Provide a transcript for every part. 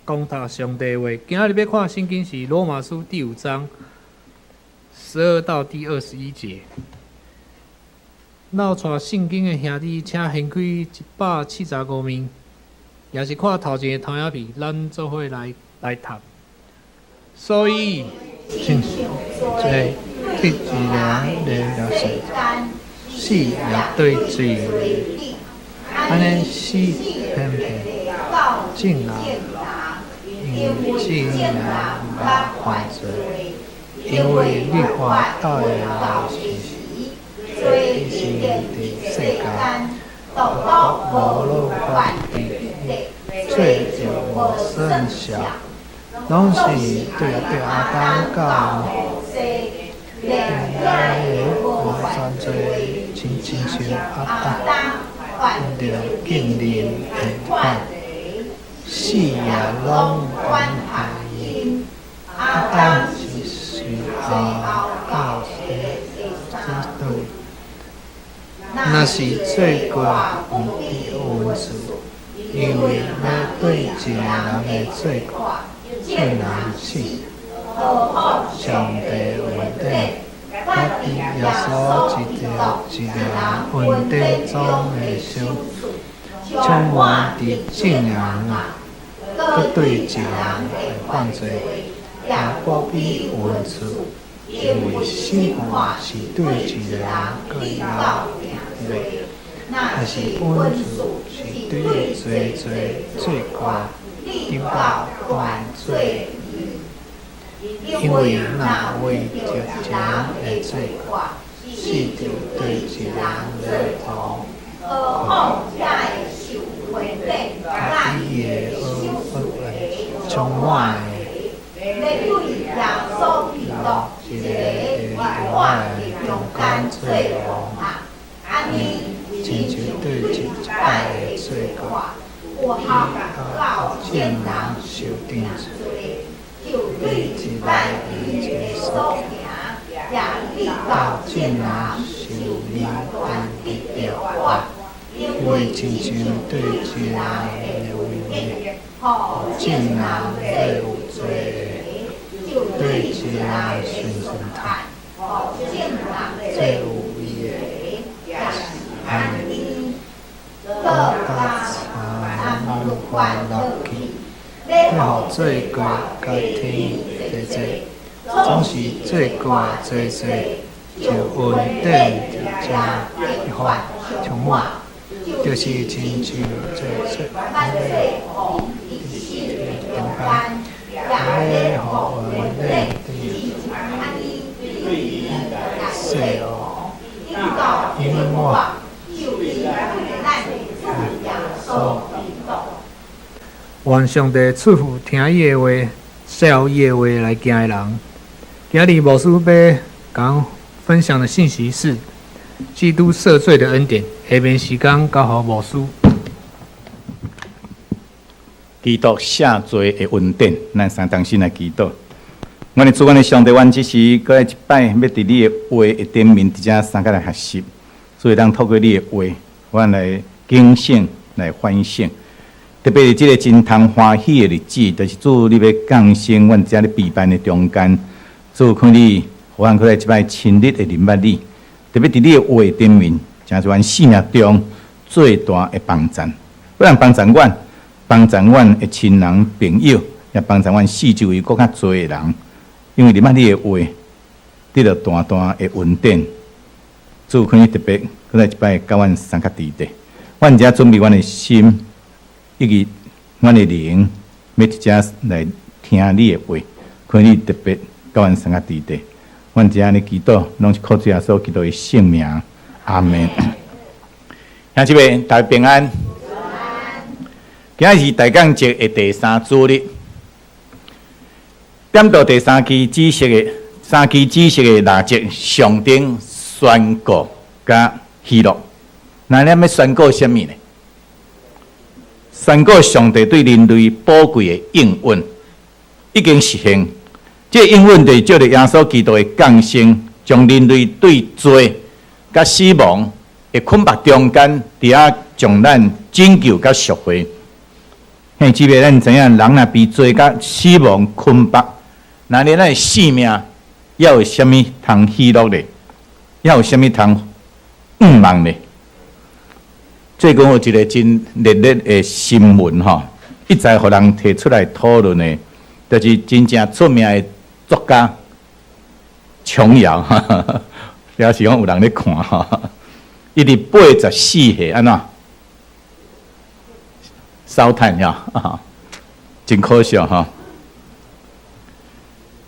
講讀上帝話。今仔日欲看聖經是羅馬書第五章12到第21節。若有帶聖經的兄弟，請掀開175面，也是看頭前的投影片，咱做伙來來讀。所以，親像罪對一个人入世，死也對罪按呢死偏偏眾人，因為眾人捌犯罪，因為律法到的時，罪已經佇世間，獨獨無律法的罪就無算數，攏是對對亞當到連來的無犯罪，親親像亞當著見面的款，死也攏關係伊。亞當是隨後到這對，若是罪過毋比恩賜，因為欲對一个人的罪過，眾人死，上帝恩典，佮比耶穌基督一个人恩典總會相充滿佇眾人啊，閣對一个人的犯罪，也無比恩賜，因為審判是對一个人過到的，但是恩賜是對濟濟罪過得到斷罪。因為若為著一人的罪過，死就對一人的痛苦，佮伊的恩充滿的，一个的中間做王，親像對一擺的罪過，到眾人受定罪，對一擺的所行，到眾人受理斷得著罰，因為親像對一個人的違逆，眾人做有罪的，對一個人順順態，做有義的，按呢，閣較參律法落去，欲予罪過代替濟濟，總是罪過濟濟，就恩典就才愈發充滿，就是親像罪做中間，欲予恩典做王，因我。所願上帝賜福聽伊的話、照伊的話來行的人。今日牧師欲講分享的信息是基督赦罪的恩典。下面時間交予牧師。基督赦罪的恩典，咱三同心來祈禱。阮的主，阮的上帝，阮這時閣來一擺，欲佇你的話的頂面，佇遮相佮來學習。所以，咱透過你的話，阮來警醒，來反省。特別是這个真通歡喜的日子，就是主你欲降生，阮遮咧備辦的中間，主看你，予阮閣來一擺親密的認捌你。特別佇你的話頂面，誠是阮生命中最大的幫贊。不但幫贊阮，幫贊阮的親人朋友，也幫贊阮四周圍閣較濟的人。因為認捌你的話，得著大大的恩典。主看你特別閣來一擺佮阮相佮佇咧，阮遮準備阮的心，以及阮的靈，欲佇遮來聽你的話，看你特別佮阮相佮佇咧。阮遮按呢祈禱，攏是靠主耶穌基督的聖名，阿門。兄弟們，大家平安。今仔是大降節的第三主日，點到第三支紫色的三支紫色的蠟燭，象徵宣告佮喜樂。那咱欲宣告啥物呢？宣告上帝對人類寶貴的應允已經實現。這個應允就是藉著耶穌基督的降生，將人類對罪佮死亡的捆縛中間，佇遐將咱拯救佮贖回。兄姊妹，咱知影人若被罪佮死亡捆縛，那咧咱的生命猶有啥物通喜樂咧？猶有啥物通向望咧？最近有一个真熱烈的新聞吼，一再予人提出來討論的，就是真正出名的作家瓊瑤，表示講有人咧看吼。伊佇84歲按怎？燒炭呀，真可惜吼。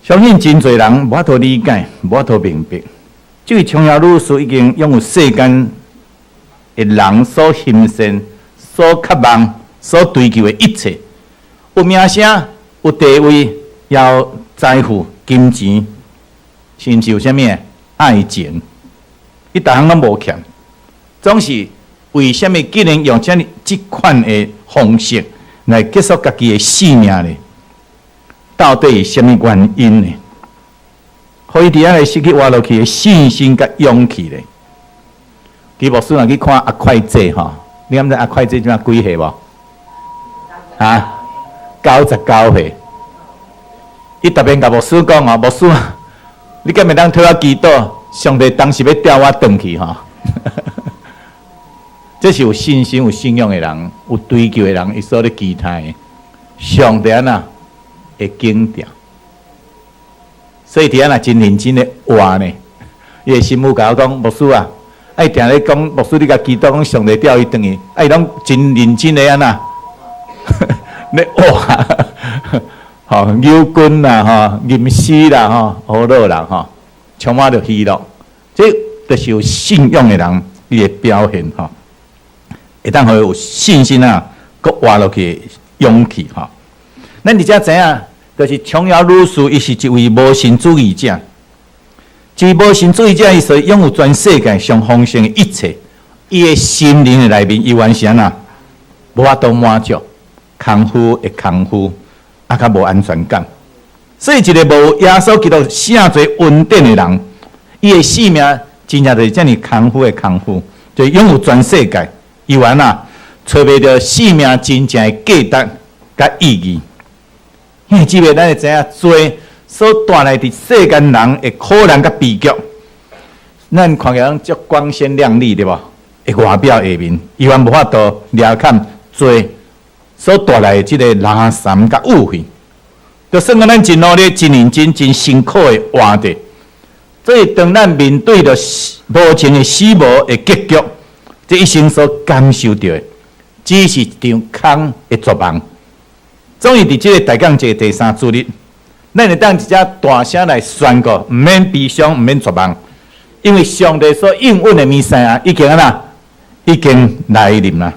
相信真濟人無法度理解，無法度明白，這位瓊瑤女士已經擁有世間的人所欣羨、所渴望、所追求的一切，有名聲、有地位，也有財富、金錢，甚至有啥物愛情，伊逐項攏無欠，總是為啥物竟然用這呢這款的方式來結束家己的性命呢？到底是啥物原因呢？予伊佇遐會失去活落去的信心佮勇氣呢？其牧師若去看阿快姐吼，你敢知阿快姐這馬幾歲無？啊，99歲。伊特別共牧師講哦，牧師，你敢會當替我祈禱？上帝當時欲調我轉去吼。這是有信心、有信仰的人，有追求的人，伊所咧期待的。上帝按怎會堅定？所以佇遐若真認真咧活呢，伊的神母共我講，牧師啊，伊定咧講，牧師你共祈禱講上帝調伊轉去，啊伊攏真認真的按怎咧活，吼扭棍啦，吼吟詩啦，吼呵咾啦，吼充滿著喜樂，這就是有信仰的人伊的表現吼，會當予伊有信心啊，閣活落去的勇氣吼。咱佇遮知影，就是瓊瑤女士，伊是一位無神主義者。一位無神主義者，伊所擁有全世界上豐盛的一切，伊的心靈的內面，伊原是按怎無法度滿足，空虛的空虛，啊，較無安全感。所以，一个無耶穌基督聖罪恩典的人，伊的生命真正就是遮爾空虛的空虛，就擁有全世界，伊原啊，揣袂著生命真正的價值佮意義。兄姊妹，咱會知影罪所帶來佇世間人的苦難佮悲劇，咱看起來攏足光鮮亮麗，對無？的外表下面，伊原無法度掠崁罪所帶來的這个垃圾佮污穢。就算講咱真努力、真認真、真辛苦的活著，所以當咱面對著無情的死亡的結局，這一生所感受著的，只是一場空的絕望。終於佇這个大降節第三主日，咱會當一隻大聲來宣告，毋免悲傷，毋免絕望，因為上帝所應允的彌賽亞已經按怎，已經來臨啦。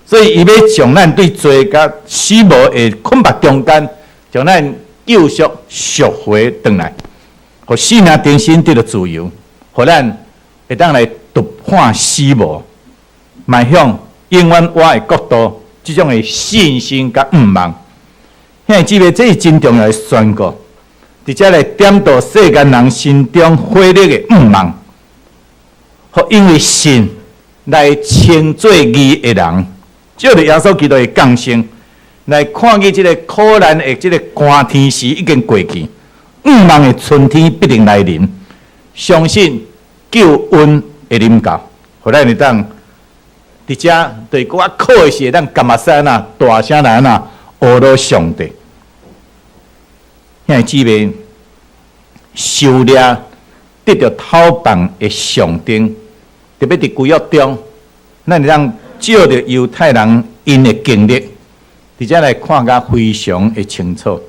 所以，伊欲將咱對罪佮死亡的捆縛中間，將咱救贖贖回轉來，予生命重新得著自由，予咱會當來突破死亡，邁向永遠活的國度，這種的信心佮向望。兄弟姊妹，這是真重要的宣告，直接來點著世間人心中火熱的向望，予因為信來稱做義的人，藉著耶穌基督的降生，來看見這个苦難的這个寒天時已經過去，向望的春天必定來臨，相信救恩會臨到，予咱會當佇遮對閣較苦的時，會當感覺使哪大聲來哪呵咾上帝。兄弟姊妹，狩獵得著討飯的象徵，特別佇舊約中，咱會當借著猶太人𪜶的經歷，佇遮來看甲非常的清楚。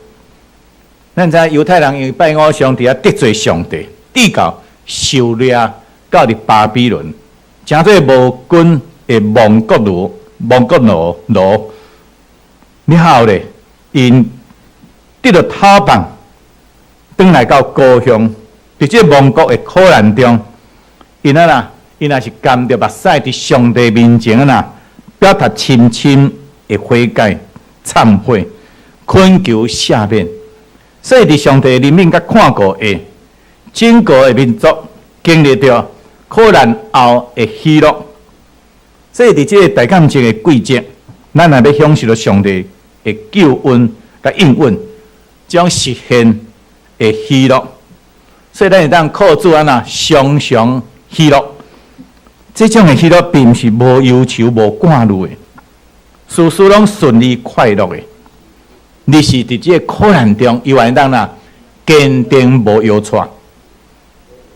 咱知影猶太人因為拜偶像，佇遐得罪上帝，直到受掠到佇巴比倫，成做無根的亡國奴、亡國奴奴。了後咧，𪜶得著討飯，轉來到故鄉，佇這個亡國的苦難中，𪜶按怎，𪜶也是含著目屎佇上帝面前按怎，表達深深的悔改、懺悔、懇求赦免。所以佇上帝憐憫佮看顧下，整個的民族經歷著苦難後的喜樂。所以佇這个大感謝的季節，咱若欲享受著上帝的救恩佮應允，將實現的喜樂。所以咱會當靠主按怎常常喜樂。這種的喜樂並毋是無憂愁、無掛慮的，事事攏順利快樂的。而是佇這個苦難中，伊會當哪堅定無搖掣，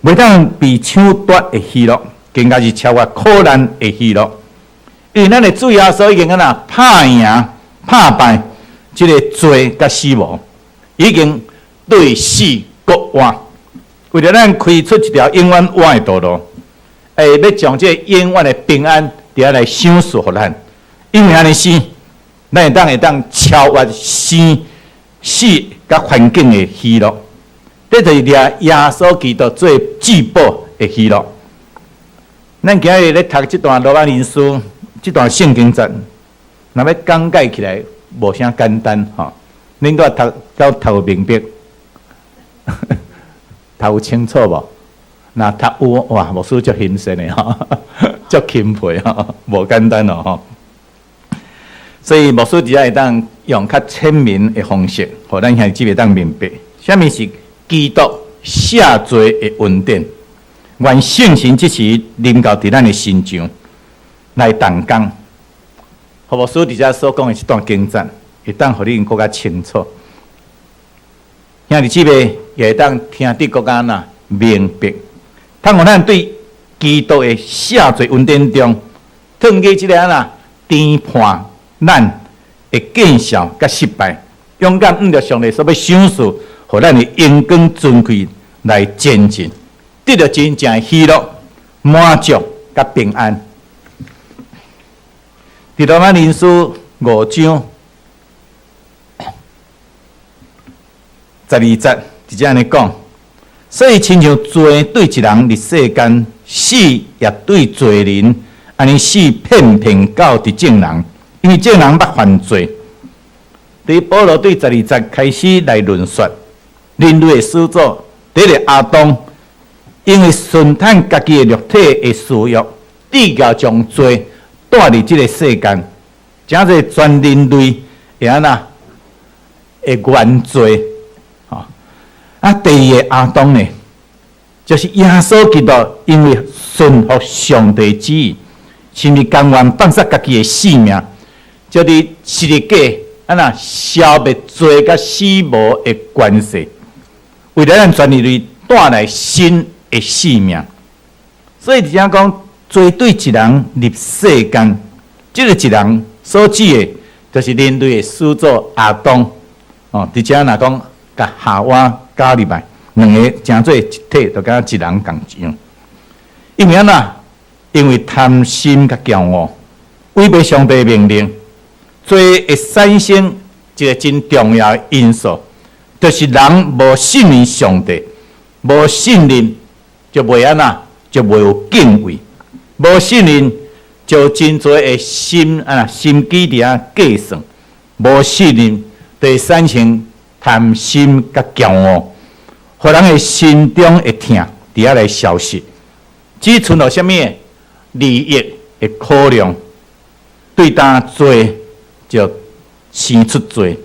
袂當被搶奪的喜樂，更加是超越苦難的喜樂。因為咱的主耶穌已經按怎拍贏、拍敗這個罪佮死亡，已經對死復活，為著咱開出一條永遠活的道路，會欲將這個永遠的平安佇遐來賞賜予咱。因為按呢死，咱會當超越生死佮環境的喜樂，這就是掠耶穌基督做至寶的喜樂。咱今日咧讀這段羅馬人書，這段聖經節，若欲講解起來無啥簡單吼。恁都讀到讀有明白，讀有清楚無？若讀有哇，牧師足欣羨的吼，足欽佩吼，無簡單哦吼。所以牧師只會當用較淺明的方式，予咱兄弟姊妹當明白，啥物是基督赦罪的恩典。願聖神這時臨到佇咱的身上來動工，予牧師佇遮所講的這段經節，會當予恁閣較清楚。兄弟姊妹也會當聽得閣較哪明白。通予咱對基督的赦罪恩典中，褪去這個按怎評判咱的見笑佮失敗，勇敢向著上帝所欲賞賜，予咱的榮光尊貴來前進，得著真正的喜樂、滿足佮平安。佇羅馬人書五章十二節，直接按呢講。所以，親像罪對一人佇世間，死也對罪人，按呢死遍遍到佇眾人，因為眾人捌犯罪。佇保羅對十二節開始來論述人類的始祖，第一個亞當，因為順趁家己的肉體的私欲，至到將罪帶入這個世間，誠濟全人類會按怎會原罪。啊，第二個亞當呢，就是耶穌基督，因為順服上帝旨意，甚至甘願放捨家己的性命，就佇十字架按怎消滅罪佮死亡的權勢，為著咱全人類帶來新的生命。所以佇遮講，罪對一人入世間，這個一人所指的，就是人類的始祖亞當。哦，佇遮若講。共夏娃加入來，兩个成做一體，就敢若一人仝樣。因為按怎？因為貪心佮驕傲，違背上帝命令，罪會產生一个真重要的因素，就是人無信任上帝，無信任就袂按怎，就袂有敬畏，無信任就真濟的心按怎心機佇遐計算，無信任就會產生。貪心佮驕傲，予人的心中的疼佇遐來消失，只賰予啥物利益的考量，對當罪就生出罪。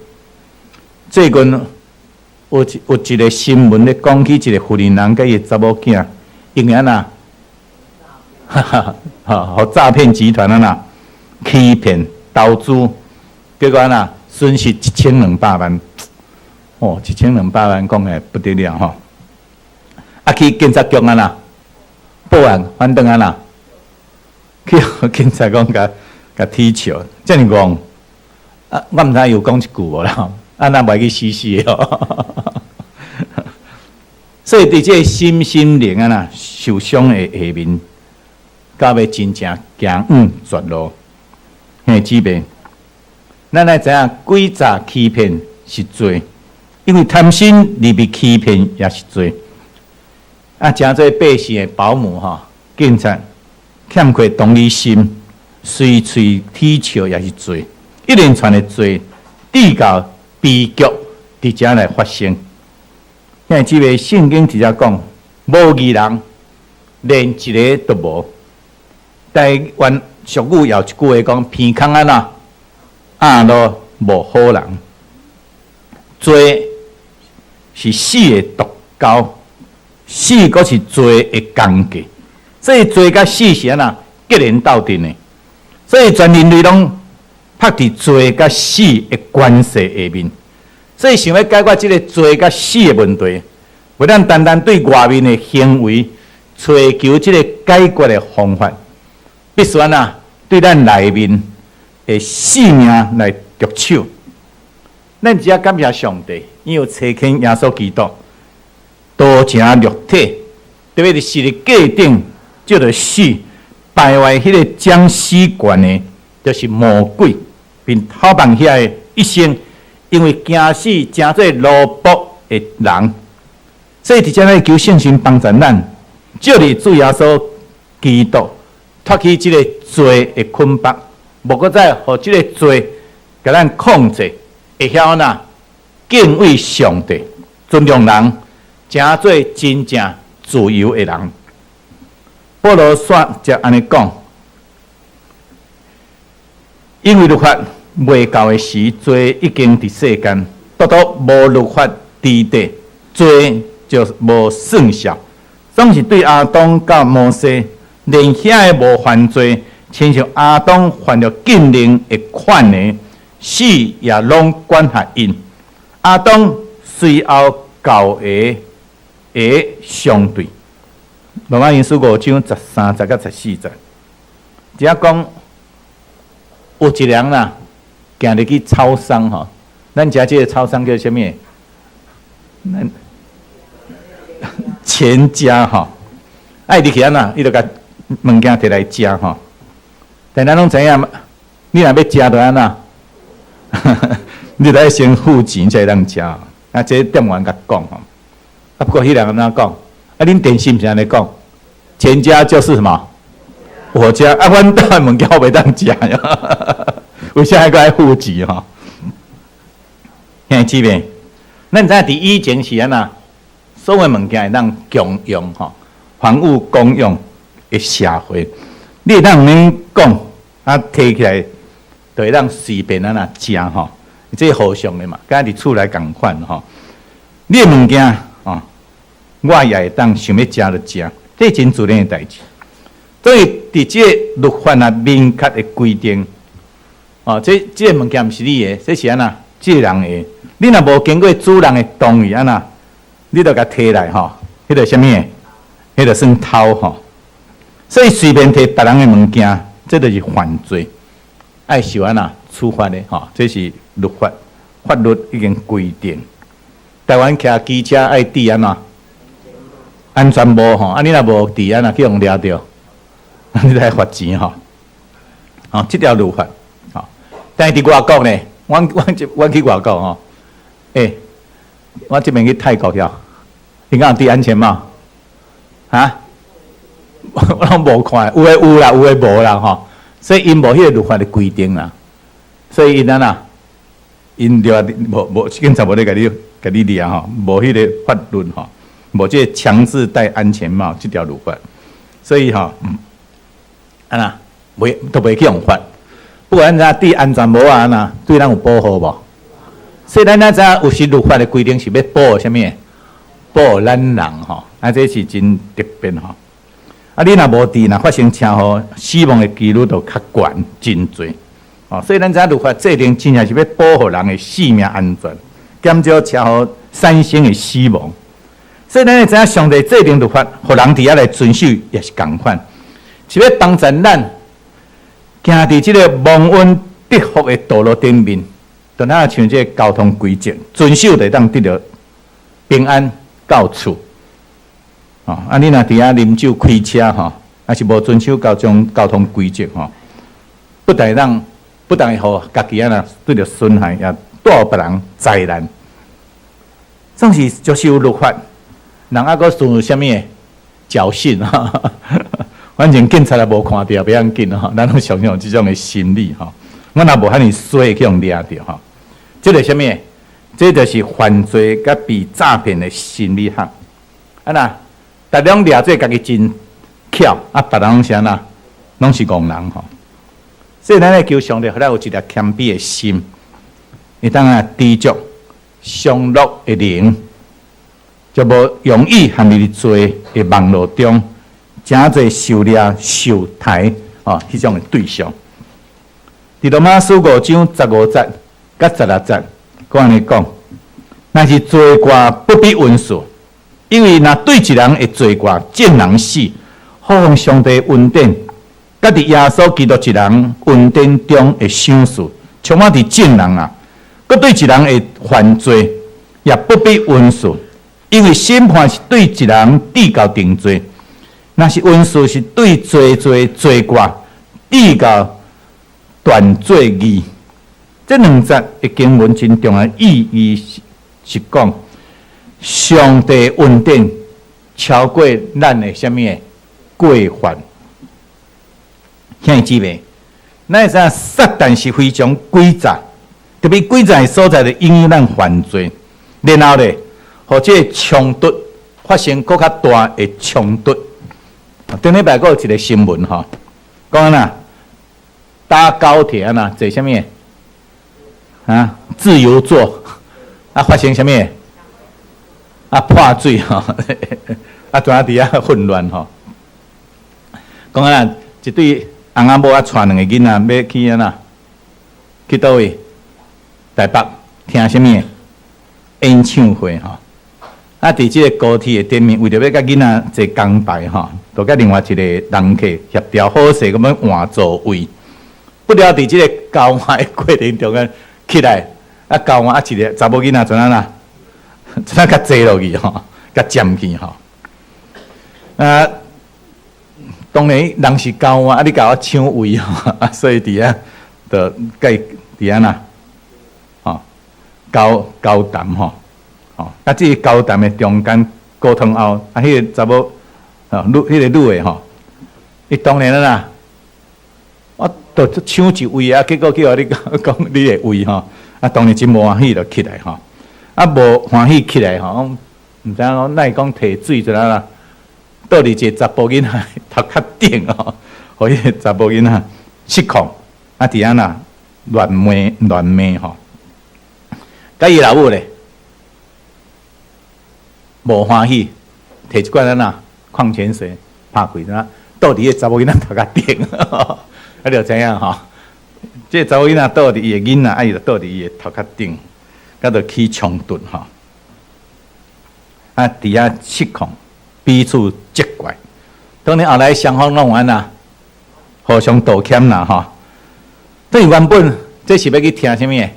最近有一有一个新聞咧講起一個婦人佮伊的查某囝，因為按怎，哈哈，哈，予詐騙集團按怎欺騙投資，結果按怎損失一千兩百萬。哦，一千兩百萬講的不得了吼！啊，去警察局按怎報案，反轉按怎去予警察講共共恥笑，遮爾戇啊！我毋知有講一句無啦，啊，若袂去死死的哦。所以佇這个身心靈按怎受傷的下面，到尾真正行向絕路。兄姊妹，咱愛知影詭詐欺騙是罪。因為貪心而被欺騙也是罪。啊，誠濟百姓的保姆吼，警察欠缺同理心，隨喙恥笑也是罪。一連串的罪，直到悲劇佇遮來發生。兄弟姊妹，聖經佇遮講，無義人連一个都無。台灣俗語也有一句話講：鼻空按怎，鴨囉無好人。罪是死的毒鈎，死閣是罪的工價。所以罪佮死是按怎結連鬥陣的。所以全人類攏縛佇罪佮死的關係下面。所以想欲解決這个罪佮死的問題，袂當單單對外面的行為揣求這个解決的方法，必須按怎對咱內面的性命來著手。咱只感謝上帝，因為差遣耶穌基督道成肉體，特別是十字架頂藉著死敗壞彼个掌死權的，就是魔鬼，並透放遐的一生，因為驚死成做奴僕的人。所以佇遮咧求聖神幫助咱，藉著主耶穌基督脫去這个罪的捆綁，無閣再予這个罪共咱控制。會曉按怎敬畏上帝，尊重人，成做真正自由的人。保羅煞就按呢講，因為律法未到的時，罪已經佇世間，獨獨無律法佇底，罪就無算數。總是對亞當到摩西，連遐个無犯罪，親像亞當犯著禁令的款的，死也攏管轄𪜶。亞當隨後厚下的相對。羅馬書五章十三節佮十四節，遮講有一个人啦，行入去超商吼，咱遮這个超商叫啥物？咱全家吼，愛入去按怎，伊就共物件提來食吼。但咱攏知影，你若欲食就按怎？你得先付錢才會當食。啊，這店員共講吼。啊，不過彼人按怎講？啊，恁電視毋是按呢講？全家就是什麼？我家啊，阮兜的物件我袂當食呀。為啥還閣愛付錢吼？兄弟姊妹，咱知影佇以前是按怎？所有物件會當共用吼，凡物公用的社會，你會當毋免講啊，提起來就會當隨便按怎食吼，這互相的嘛，敢若佇厝內仝款吼。你的物件吼，我也會當想欲食就食，這真自然的代誌。所以佇這个律法啊明確的規定，哦，這這个物件毋是你的，這是按怎？這个人的。你若無經過主人的同意，按怎？你就共提來吼，彼个啥物？彼个算偷吼。所以隨便提別人的物件，這就是犯罪，愛受按怎處罰的吼。這是律法，法律已經規定。台灣騎機車愛戴按怎？安全帽吼，啊你若無戴按怎去予掠著？你來罰錢吼。哦，這條律法，吼。但是佇外國呢，阮去外國吼，欸，我這擺去泰國了，𪜶敢有戴安全帽？哈？我攏無看，有的有啦，有的無啦吼。所以𪜶無彼个律法的規定啦，所以𪜶按怎？𪜶就無無警察無咧共你掠吼，無彼个法律吼，無這个強制戴安全帽這條律法，所以吼，按怎？袂都袂去予罰。不過咱知影戴安全帽啊，按怎對咱有保護無？所以咱知影有時律法的規定是欲保護啥物？保護咱人吼，啊，這是真特別吼。啊，你若無戴，若發生車禍，死亡的幾率就較懸真濟。哦，所以咱知影律法制定真正是欲保護人的性命安全，減少車禍產生的死亡。所以咱會知影上帝制定律法，予人佇遐來遵守，也是仝款，是欲幫助咱行佇這个蒙恩得福的道路頂面，就若像這个交通規則，遵守就會當得著平安到厝。哦，啊，你若佇遐啉酒開車吼，抑是無遵守交通規則吼，不但會予家己按怎對著損害，也帶予別人災難。總是就是有律法，人猶閣存有啥物的僥倖哈？反正警察也無看著，袂要緊吼。咱攏常常有這種的心理吼。我若無遐爾衰，去予掠著吼。這个啥物？這就是犯罪佮被詐騙的心理學。啊若，逐種掠做家己真巧，啊，別人攏是按怎？攏是戇人吼。所以咱愛求上帝，予咱有一粒謙卑的心。會當啊知足享樂的靈，就無容易陷入佇罪的網羅中，誠濟受掠受刣哦，彼種的對象。佇羅馬書5章15節佮16節，閣按呢講，若是罪過不必恩恕，因為若對一人的罪過，眾人死，何況上帝恩典，佮佇耶穌基督一人恩典中的賞賜，充滿佇眾人啊！閣對一人的犯罪，也不必恩恕，因為審判是對一人至到定罪，若是恩賜是對濟濟罪過至到斷罪義。這兩節的經文真重要意義是是講，上帝恩典超過咱的啥物的過犯。兄弟姊妹，咱會知影撒旦是非常詭詐，特別詭詐的所在就引誘咱犯罪，然後咧，予這个衝突發生閣較大的衝突。頂禮拜閣有一个新聞吼，講按怎搭高鐵按怎坐啥物？啊，自由座啊，發生啥物？啊，破水吼，啊，全佇遐混亂吼。講按怎一對翁仔某啊，帶兩个囡仔欲去按怎？去佗位？台北聽啥物？演唱會吼。啊，佇這个高鐵的頂面，為著欲佮囡仔坐仝排吼，就佮另外一个人客協調好勢，閣欲換座位。不料佇這个交換的過程中間起來，啊交換啊一个查某囡仔怎按怎？怎共坐落去吼，共佔去吼。啊，當然人是交換，啊你共我搶位吼，啊所以佇遐就共伊佇按怎？吼，交交談吼，吼，啊這个交談的中間溝通後，啊彼个查某，吼女，彼个女的吼，伊當然啦，我就搶一位啊，結果叫予你講你的位吼，啊當然真無歡喜就起來吼，啊無歡喜起來吼，毋知影講哪會講提水怎按怎，倒佇一個查埔囡仔頭殼頂吼，予彼个查埔囡仔失控，啊佇按怎亂罵亂罵吼，佮伊老母咧無歡喜，提一罐按怎礦泉水拍開怎倒佇彼个查某囡仔頭殼頂，啊你就知影吼，這个查某囡仔倒佇伊的囡仔，啊伊就倒佇伊的頭殼頂，佮就起衝突吼，啊佇遐失控，彼此責怪。當然後來雙方攏有按怎互相道歉啦吼。對原本這是欲去聽啥物的？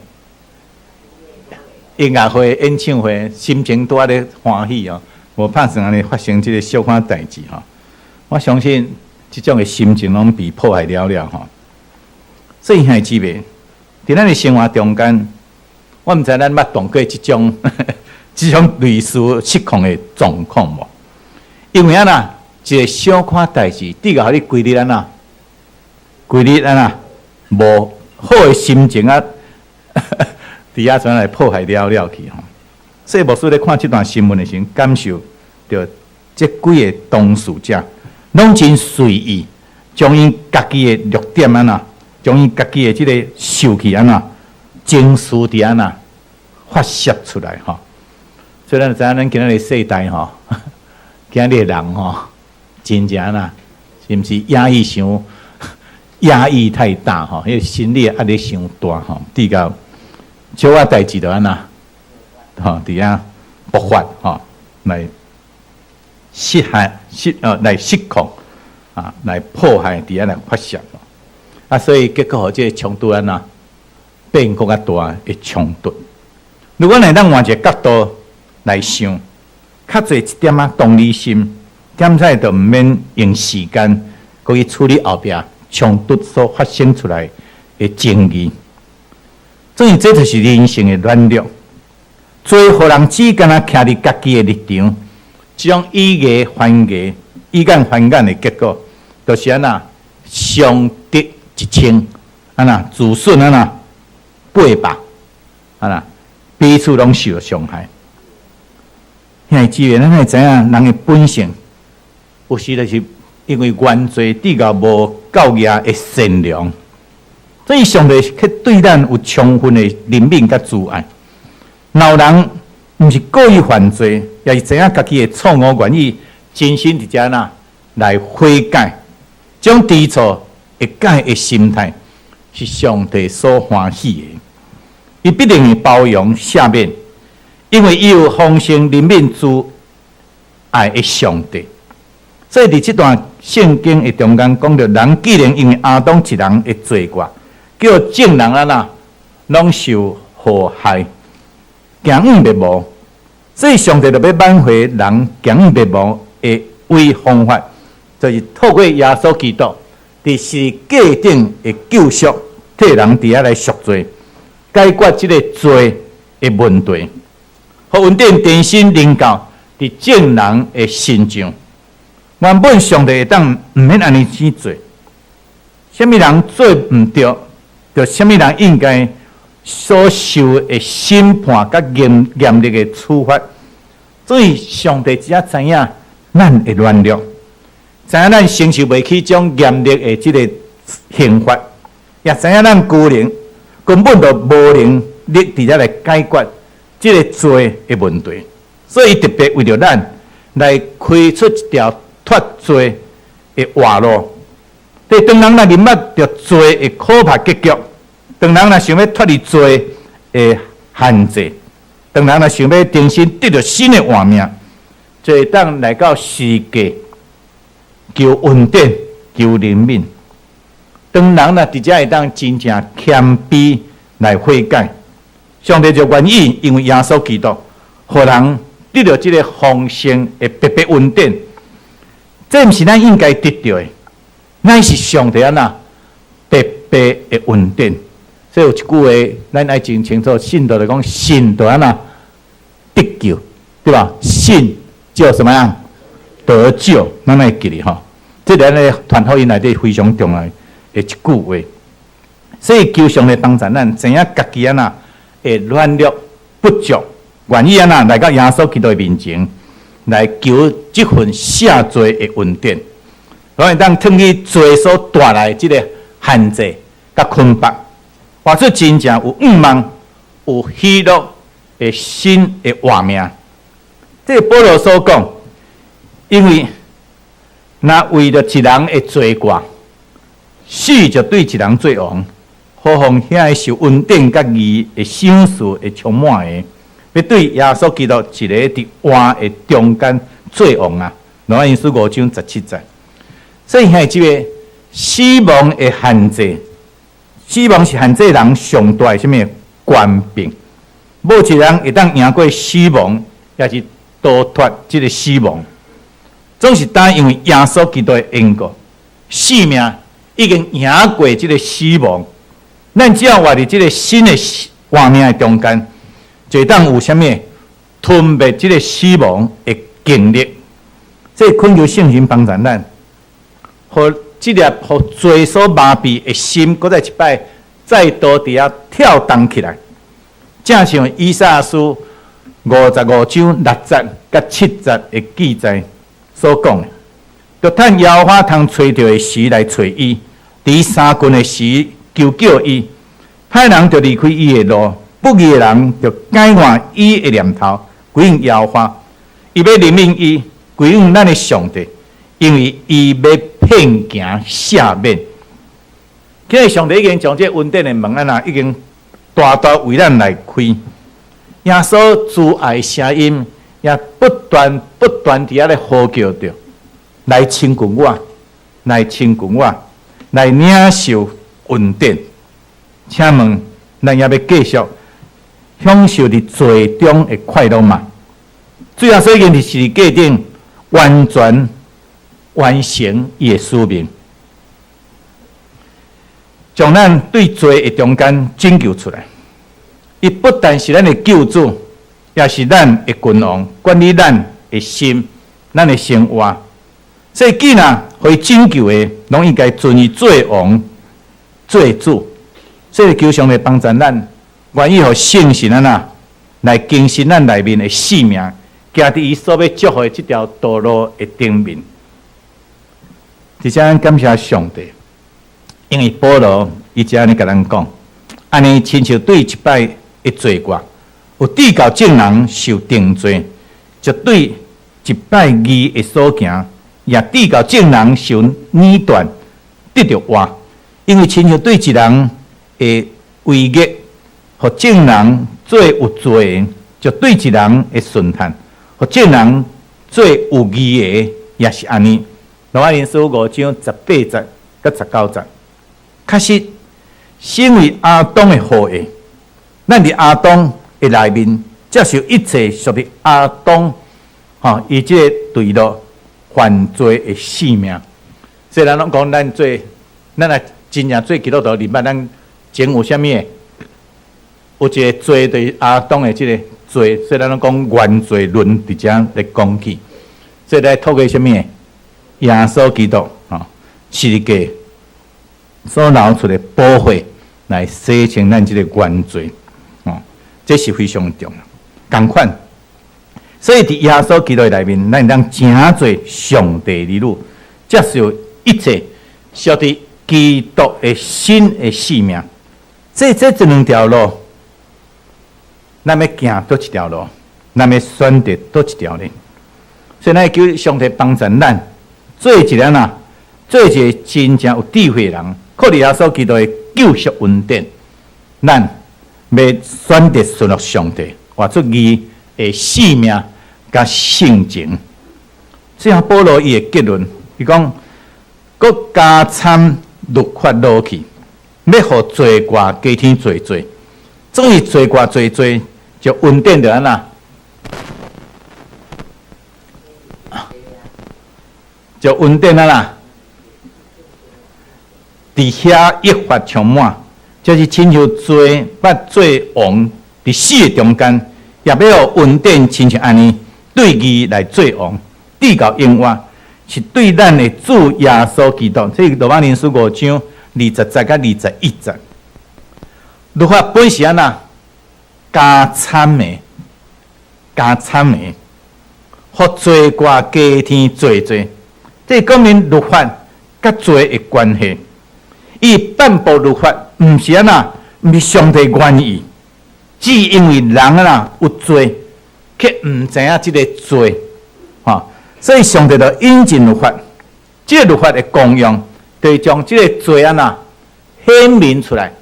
音樂會、演唱會，心情拄仔咧歡喜哦，無拍算按呢發生這个小可代誌吼。我相信這種的心情攏被破壞了了吼。所以兄弟姊妹，佇咱的生活中間，我毋知咱捌碰過這種類似失控的狀況無？因為按怎一个小可代誌，至到予你規日按怎，規日按怎無好的心情啊，佇遐怎來破壞了了去吼。所以牧師咧看這段新聞的時陣，感受著這幾个當事者攏真隨意，將𪜶家己的弱點按怎，將𪜶家己的這个受氣按怎，情緒佇按怎發洩出來吼。所以咱知影咱今仔日世代吼，今仔日的人吼，真正按怎，是毋是壓抑傷壓抑太大吼？彼个心理壓力傷大吼，至到小可代誌就按怎，吼佇遐爆發吼，來失害失呃來失控啊，來破壞佇遐來發洩。啊，所以結果予這个衝突按怎變閣較大的衝突。如果咱換一个角度來想，較濟一點仔同理心，點才就毋免用時間閣去處理後壁衝突所發生出來的爭議。所以這就是人性的軟弱，罪予人只干焦徛佇家己的立場，這種以訛傳訛、以眼還眼的結果，就是按怎傷敵一千，按怎自損按怎八百，按怎彼此攏受傷害。兄弟姊妹，咱會知影人的本性，有時就是因為原罪至到無夠額的善良。所以上帝去對咱有充分的憐憫佮慈愛。若有人毋是故意犯罪，也是知影家己的錯誤，願意真心佇遮呐來悔改，將知錯會改的心態，是上帝所歡喜的。伊必定會包容赦免，因為伊有豐盛憐憫慈愛的上帝。所以佇這段聖經的中間講著，人既然因為亞當一人的罪過，叫眾人按怎攏受禍害，行向滅亡。所以上帝就欲挽回人行向滅亡的唯一方法，就是透過耶穌基督佇十字架頂的救贖，替人佇遐來贖罪，解決這個罪的問題，予恩典重新臨到佇眾人的身上。原本上帝會當毋免按呢去做，啥物人做毋著，就啥物人應該所受的審判佮嚴嚴厲的處罰。所以上帝只知影咱的軟弱，知影咱承受袂起這種嚴厲的這个刑罰，也知影咱孤零根本就無能力佇遮來解決這个罪的問題。所以特別為著咱來開出一條脫罪的活路。對，當人若認捌著罪的可怕結局，當人若想欲脫離罪的限制，當人若想欲重新得著新的活命，就會當來到十字架求恩典、求憐憫。當人若佇遮會當真正謙卑來悔改，上帝就願意因為耶穌基督，予人得著這个豐盛的白白恩典。這毋是咱應該得著的，乃是上帝按怎白白的恩典。所以有一句話，咱愛真清楚，信徒來講，信就按怎得救，對吧？信就什麼樣得救，咱愛記得吼。這咱咧傳福音內底非常重要的一句話。所以求上帝幫助咱，知影家己按怎會軟弱不足，願意按怎來到耶穌基督的面前，來求這份赦罪的恩典，予會當脫去罪所帶來這个限制佮捆綁，活出真正有向望、有喜樂的新的活命。這個保羅所講，因為若為著一人的罪過，死就對一人做王，何況遐个受恩典佮義的賞賜會充滿的，欲對耶穌基督一个佇活的中間做王啊！羅馬書5章17節。所以遐這个死亡的限制，死亡是限制人上大的啥物權柄，無一人會當贏過死亡，抑是逃脫這个死亡。總是單因為耶穌基督的緣故，生命已經贏過這个死亡。咱只要活佇這个新的活命的中間，就會當有啥物吞滅這个死亡的經歷。這懇求聖神幫助咱，予這粒予罪所麻痹的心，閣再一擺再度佇遐跳動起來。正像以賽亞書55章6節佮7節的記載所講的，著趁耶和華通揣著的時來揣伊，佇相近的時求叫伊。歹人著離開伊的路，不義的人著改換伊的念頭，歸向耶和華。伊欲憐憫伊，歸向咱的上帝，因為伊欲遍行赦免。今日上帝已經將這恩典的門按怎已經大大為咱來開。耶穌慈愛聲音也不斷不斷佇遐咧呼叫著，來親近我，來親近我，來領受恩典。請問，咱猶欲繼續享受佇罪中的快樂嗎？主耶穌已經佇十字架頂完全完成伊的使命，將咱對罪的中間拯救出來。伊不但是咱的救主，也是咱的君王，管理咱的心、咱的生活。所以，既然予伊拯救的，攏應該尊伊做王、做主。所以，求上帝幫助咱，願意予聖神按怎來更新咱內面的性命，行佇伊所欲祝福的這條道路的頂面。佇遮咱感謝上帝，因為保羅伊才按呢共咱講，按呢親像對一擺的罪過，有致到眾人受定罪，就對一擺義的所行，也致到眾人受碾斷，得著活。因為親像對一人的違逆，予眾人做有罪的，就對一人的順服，予眾人做有義的，也是按呢。羅馬人書五章十八節佮十九節，確實，身為亞當的後裔，咱佇亞當的內面接受一切屬於亞當，吼，伊這个墜落犯罪的性命。所以咱攏講，咱做，咱若真正做基督徒，認捌咱前有啥物的？有一個罪，就是亞當的這个罪，所以咱攏講原罪論佇遮咧講起。所以來透過啥物的？耶穌基督，吼，十字架所流出的寶血來洗清咱這个原罪，吼，這是非常重要。仝款，所以佇耶穌基督內面，咱會當成做上帝兒女，接受一切屬佇基督的新的生命。這兩條路，咱欲行佗一條路，咱欲選擇佗一條呢？所以咱求上帝幫助咱，做一个按怎，做一個真正有智慧的人，靠著耶穌基督的救贖恩典，咱欲選擇順服上帝，活出義的生命佮性情。最後保羅伊的結論，伊講，閣加摻律法落去，欲予罪過加添濟濟，總是罪過濟濟，就恩典就按怎？就恩典啊啦，佇遐益發充滿，就是親像罪捌做王佇死的中間，也欲予恩典親像按呢對義來做王，直到永活，是對咱的主耶穌基督。這羅馬人書五章二十節佮二十一節。律法本是按怎加摻的，加摻的，予罪過加添濟濟。這講明律法佮罪的關係。伊頒布律法，毋是按怎，毋是上帝願意，只因為人按怎有罪，卻毋知影這个罪，吼，所以上帝就引進律法。這个律法的功用，就是將這个罪按怎顯明出來，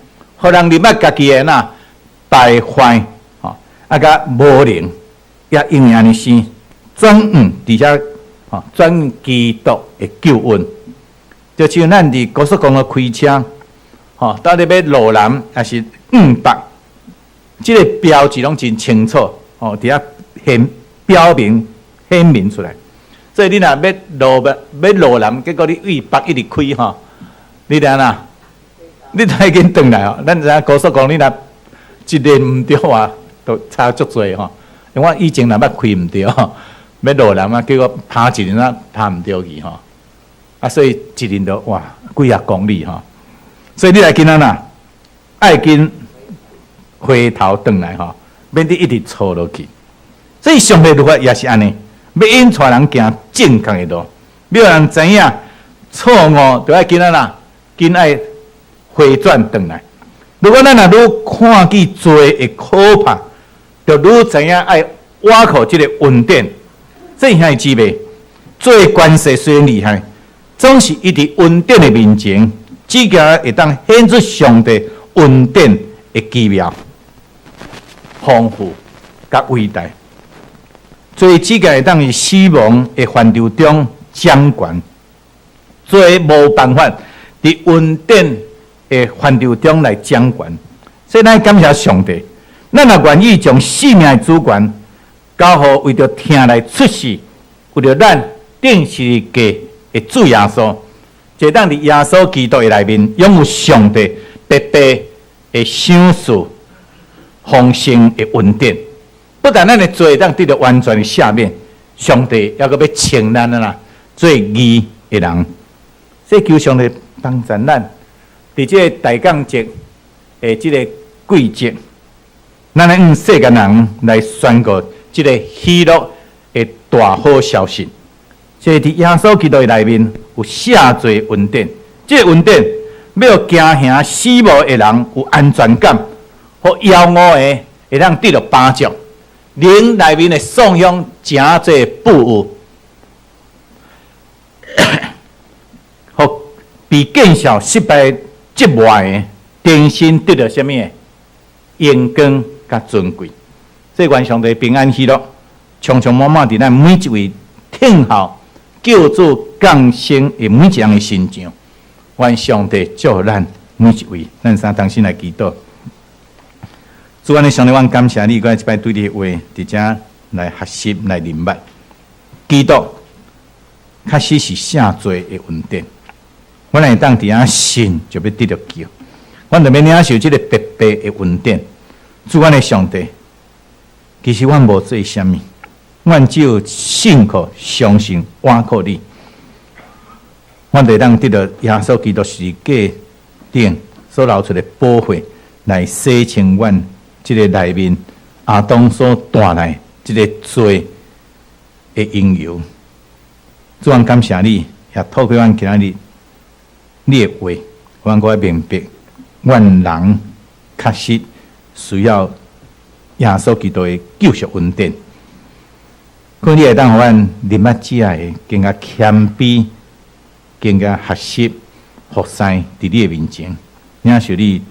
予人認捌家己的按怎敗壞，吼，啊，佮無能，也因為按呢生轉向佇遐。吼，轉基督的救恩，就像咱佇高速公路開車，吼，到底欲路南抑是向北，這个標誌攏真清楚，吼，佇遐顯表明顯明出來。所以你若欲路欲路南，結果你對北一直開吼，你著按怎？你著愛緊轉來吼。咱知影高速公路，你若一个毋對啊，就差足濟吼。因為我以前若捌開毋對吼。欲路南啊，結果拍一輪啊，拍毋著去吼，啊，所以一輪就哇幾仔公里吼，所以你來緊按怎，愛緊回頭轉來吼，免得一直錯落去。所以上帝律法也是按呢，欲引帶人行正確的路，欲予人知影錯誤，就愛緊按怎，緊愛回轉轉來。如果咱若愈看見罪的可怕，就愈知影愛倚靠這个恩典。這兄弟姊妹，罪權勢雖然厲害，總是伊佇恩典的面前，只驚會當顯出上帝恩典的奇妙、豐富佮偉大。罪只驚會當佇死亡的範疇中掌權，罪無辦法佇恩典的範疇中來掌權。所以咱感謝上帝，咱若願意將生命的主權交予為著疼來出世，為著咱釘十字架的主耶穌，就會當佇耶穌基督的內面擁有上帝白白的賞賜豐盛的恩典。不但咱的罪會當得著完全的赦免，上帝猶閣欲稱咱按怎做義的人。所以求上帝幫助咱，佇這个大降節的這个季節，咱來向世間人來宣告這个喜樂的大好消息。這佇耶穌基督的內面有赦罪恩典，這个恩典欲予驚嚇死無的人有安全感，予枵餓的會當得著飽足，靈內面的喪鄉誠濟富有，予被見笑失敗折磨的，重新得著啥物的榮光佮尊貴。所以願上帝平安喜樂，充充滿滿佇咱每一位聽候救主降生的每一人的身上。願上帝祝福咱每一位，咱三同心來祈禱。主阮的上帝，阮感謝你，閣一擺對你的話，佇遮來學習來明白。基督確實是聖罪的恩典，阮會當佇遐信，就欲得著救。阮著欲領受這个白白的恩典。主阮的上帝，其實阮無做啥物，阮只有信靠、相信、倚靠你，阮就會當得著耶穌基督十字架頂所流出的寶血，來洗清阮這个內面亞當所帶來這个罪的因由。主，阮感謝你，也透過阮今仔日你的話，阮閣較明白，阮人確實需要耶穌基督的救贖恩典。可你會當予阮認捌這个更加謙卑，更加學習服侍佇你的面前，領受你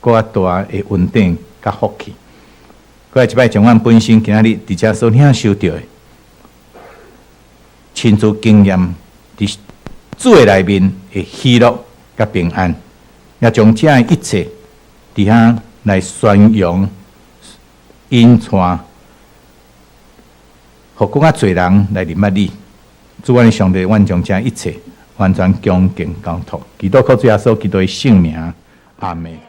閣較大的恩典佮福氣。閣來一擺將阮本身今仔日佇遮所領受著的，親自經驗佇主的內面的喜樂佮平安，也將這一切佇遐來宣揚、引帶，予閣較濟人來認捌你。主阮的上帝，阮將這一切完全恭敬交託，祈禱靠主耶穌基督的聖名，阿門。